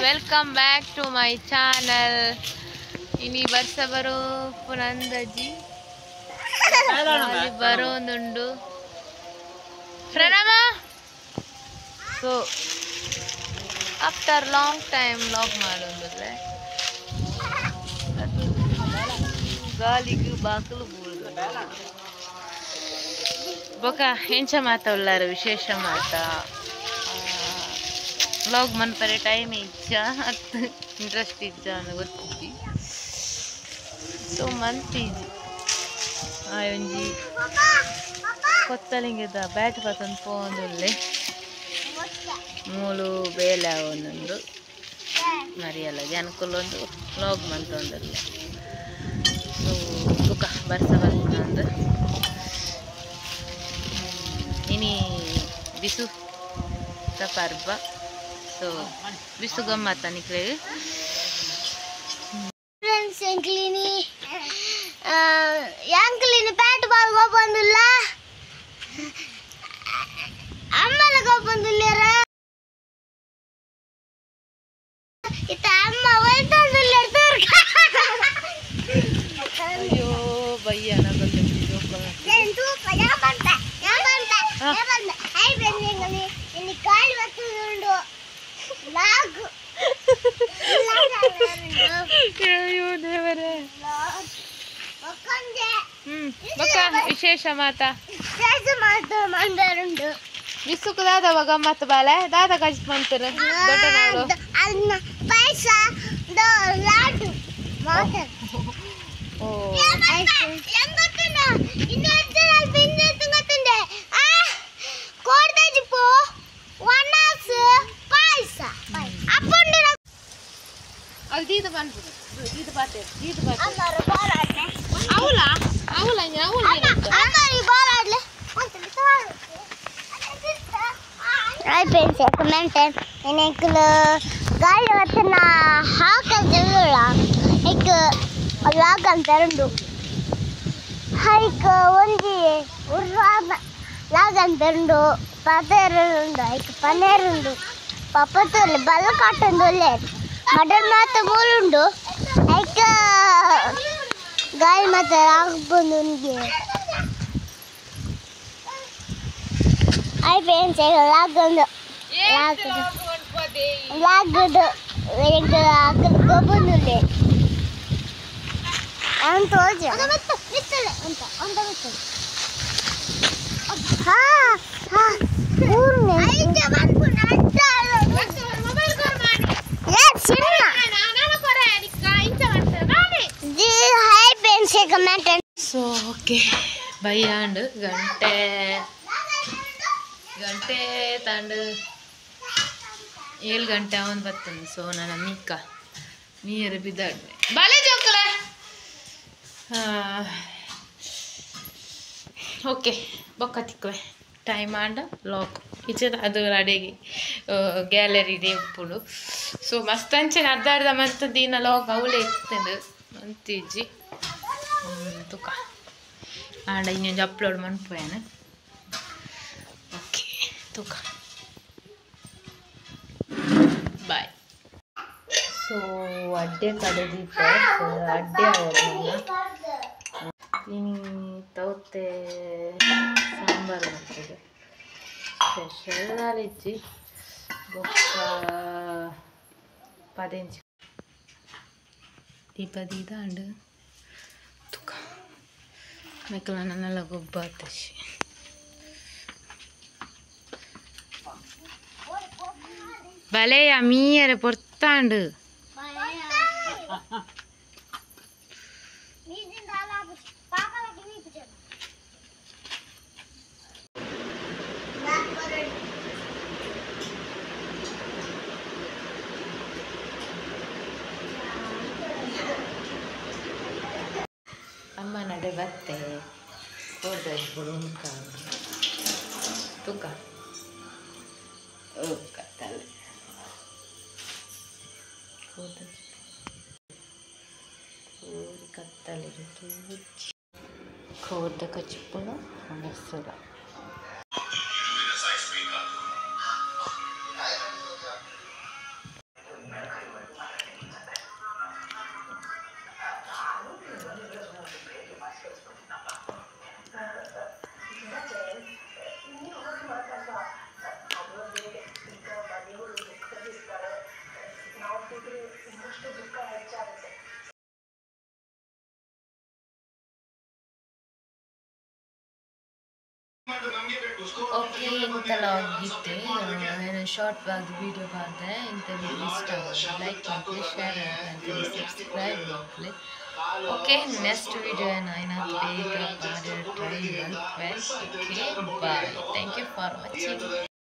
Welcome back to my channel. ಇನಿ ಬರ್ಸ ಬರೋ ಪುನಂದಜಿ ಬರೋಂದುಂಡು ಪ್ರಣಮ. So after long time vlog ಮಾಡೋಂದ್ರೆ ಗಾಲಿಗೆ ಬಾಕಲು ಬೂಳ್ದು ಬೊಕ ಎಂಚ ಮಾತ ಉಲ್ಲಾರು ವಿಶೇಷ ಮಾತ ವ್ಲಾಗ್ ಮನ್ಪರೆ ಟೈಮ್ ಇಚ್ಚ ಅತ್ ಇಂಟ್ರೆಸ್ಟ್ ಇಚ್ಚ ಅಂದ್ ಗೊತ್ತಿಜ್ಜಿ. ಸೊ ಮಂತಿಜ್ಜಿ ಆಯೊಂಜಿ ಕೊತ್ತಲಿಂಗದ ಬ್ಯಾಟ್ ಪತೊಂದು ಪೋವೊಂದುಲ್ಲೆ ಮೂಲು ಬೇಲೆ ಆವೊಂದುಂಡು ಮರಿಯಲ್ಲ ಜನಕುಲೊಂದು ವ್ಲಾಗ್ ಮಂತೊಂದುಲ್ಲೆ. ಸೊ ಬೊಕ ಬರ್ಸ ಬರ್ಪುನಂದು ಇನಿ ಬಿಸು ಪರ್ಬ. ಸೊ ಬಿಸು ಗಮ್ಮತ್ತ ನಿಕ್ಲೆಗ್. ಫ್ರೆಂಡ್ಸ್ ಎಂಕ್ಲಿನಿ ಯಾಂಕ್ಲಿನಿ ಬ್ಯಾಟ್ ಬಾಲ್ ಗೊಬ್ಬೊಂದುಲ್ಲ ಅಮ್ಮಲ ಗೊಬ್ಬೊಂದುಲ್ಲೆರ್ ಇತ್ತ ಅಮ್ಮ ಒಲ್ತೊಂದುಲ್ಲೆರ್ ತೂರ್ಕ. ಅಯ್ಯೋ ಬಯ್ಯ ನಗಲ್ದ ತೂಪ ಯಾ ಬಂತ ಯಾ ಬಂತ ಯಾ ಬಂತ I ಬೆನ್ನಿಂಗನಿ ಇನಿ ಕಾಲ್ ಬತ್ತುಂಡು ಲಾಗ್ ಅಯ್ಯೋ ದೇವರೇ. ಬೊಕ ವಿಶೇಷ ಮಾತ ವಿಶೇಷ ಮಾತ ಮಂದರುಂಡು ಬಿಸುಕು ದಾದವ ಗಮ್ಮತ್ ಬಾಲೆ ದಾದ ಕಜ್ ಮಂತನು ದೊಡ್ಡನಾಳು ಅನ್ನ ಪಾಯಸ ಲಾಡು ಮಾತ. ಓ ಎಂಗೊತ್ತುಂಡ ಇನ್ನು ಅಜ್ಜನ ಬಿಂದು ತುಂಗತ್ತುಂಡೆ ಆ ಕೋರ್ದಜಿಪು ಒನ್ನಾಸ್ ಪಾಯಸ ಅಪ್ಪಂಡು ಅದು ದೀದ ಬಂದ್ಬಿಡು ದೀದ ಬಾತೆ ದೀದ ಬಾತೆ ಅಮ್ಮರು ಬಾರಾಡ್ಲೆ ಅವಳ ಅವಳ ಅವಳ ಅಮ್ಮರು ಬಾರಾಡ್ಲೆ ಹಾಯ್ ಫ್ರೆಂಡ್ಸ್, ಕಮೆಂಟ್ ಎನಕುಲು ಗಾಳಿ ವತ್ತನ ಹಾಕಲ್ದಿಲ್ಲ ಐಕ್ ಲಾಗ್ ಅಂತಾರುಂಡು ಹೈಕ್ ಒಂಜಿ ಉರ್ರಾದ ಲಾಗ್ ಅಂತಾರುಂಡು ಪದೇರುಂಡು ಐಕ್ ಪನೇರುಂಡು ಪಪ್ಪತುಲ್ಲೆ ಬಲ್ಲ ಕಾಟೊಂದುಲ್ಲೆ ಮಟನ್ ಮಾತ ಮೂಲುಂಡು ಐಕ್ ಗಾಳಿ ಮಾತ ಆಗ್ಬೊಂದುಂಡು. ಹಾಯ್ ಫ್ರೆಂಡ್ಸ್, ಲಾಗ್ ಒಂದು ಲಾಗ್ಡು ಗೊಬ್ಬೊಂದುಲ್ಲೆ ಅಂತ ಅಂತ ಅಂತ ಹಾ ಹಾ ಸೊ ಓಕೆ ಬಯ್ಯಾಂಡು ಗಂಟೆ ಗಂಟೆ ತಾಂಡು 7 ಗಂಟೆ ಅವನು ಬರ್ತಾನೆ. ಸೊ ನನ್ನ ಮಿಕ್ಕ ನೀರು ಬಿದ್ದಾಡ್ನೆ ಬಾಲೆ ಜೋಕಲೆ. ಓಕೆ ಬೊಕ್ಕ ತಿಕ್ಕುವೆ ಟೈಮ್ ಆಂಡ ಲಾಕ್ ಇಚ್ಚದ ಅದು ಅಡೆಗೆ ಗ್ಯಾಲರಿ ಇದೆ ಉಪ್ಪುಡು. ಸೊ ಮಸ್ತ್ ಅಂಚೆನ ಅರ್ಧ ಅರ್ಧ ಮಂತ್ ದಿನ ಲಾಕ್ ಅವಳೇ ಇರ್ತದೆ ಮಂತಿಜ್ಜಿ ತುಕ ಆಂಡ ಇನ್ನೊಂದು ಅಪ್ಲೋಡ್ ಮನ್ಪುವೇನ. ಓಕೆ ತುಕ ಬಾಯ್. ಸೊ ಅಡ್ಡೆ ಕಡೆ ದೀಪ. ಸೊ ಅಡ್ಡೆ ಅವನ್ನ ಇನಿ ತೌತೆ ಸಾಂಬಾರು ಮಾಡ್ತದೆ ಸ್ಪೆಷಲ್ ನಾಲಿಜ್ಜಿ ಬೊಕ್ಕ ಪದೆಂಚಿ ದೀಪ ದೀದಾಂಡು ತುಕ ಮೆಕ್ಕಲ ನನ್ನೆಲ್ಲ ಗೊಬ್ಬ ಆತಶಿ. ಬಲೆಯ ಮೀಯರೆ ಪೊರ್ತಾಂಡು ಅಮ್ಮ ನಡೆ ಬತ್ತೆ ಹೋದ ತುಕ ಕತ್ತಲೆ ಕತ್ತಲೆ ಕೋರ್ದ ಕಚ್ಚಿಪ್ಪುನ ಮನಸ್ಸದ. ಓಕೆ, ಇಂತ ಲಾಗ್ ಇತ್ತೆ ಶಾರ್ಟ್ ಬಾದ್ ವಿಡಿಯೋ ಬಾದೆ. ಇಂತ ವಿಡಿಯೋ ಇಷ್ಟ ಲೈಕ್ ಮಲ್ಪಲೆ, ಶೇರ್ ಮಲ್ಪಲೆ, ಸಬ್ಸ್ಕ್ರೈಬ್ ಮಲ್ಪಲೆ. ಓಕೆ, ನೆಕ್ಸ್ಟ್ ವಿಡಿಯೋ ಏನಾಯ್ತು ಬೇಗ ಪಾಡ ಟ್ರೈ ಮಲ್ಪೆ. Okay, bye, thank you for watching.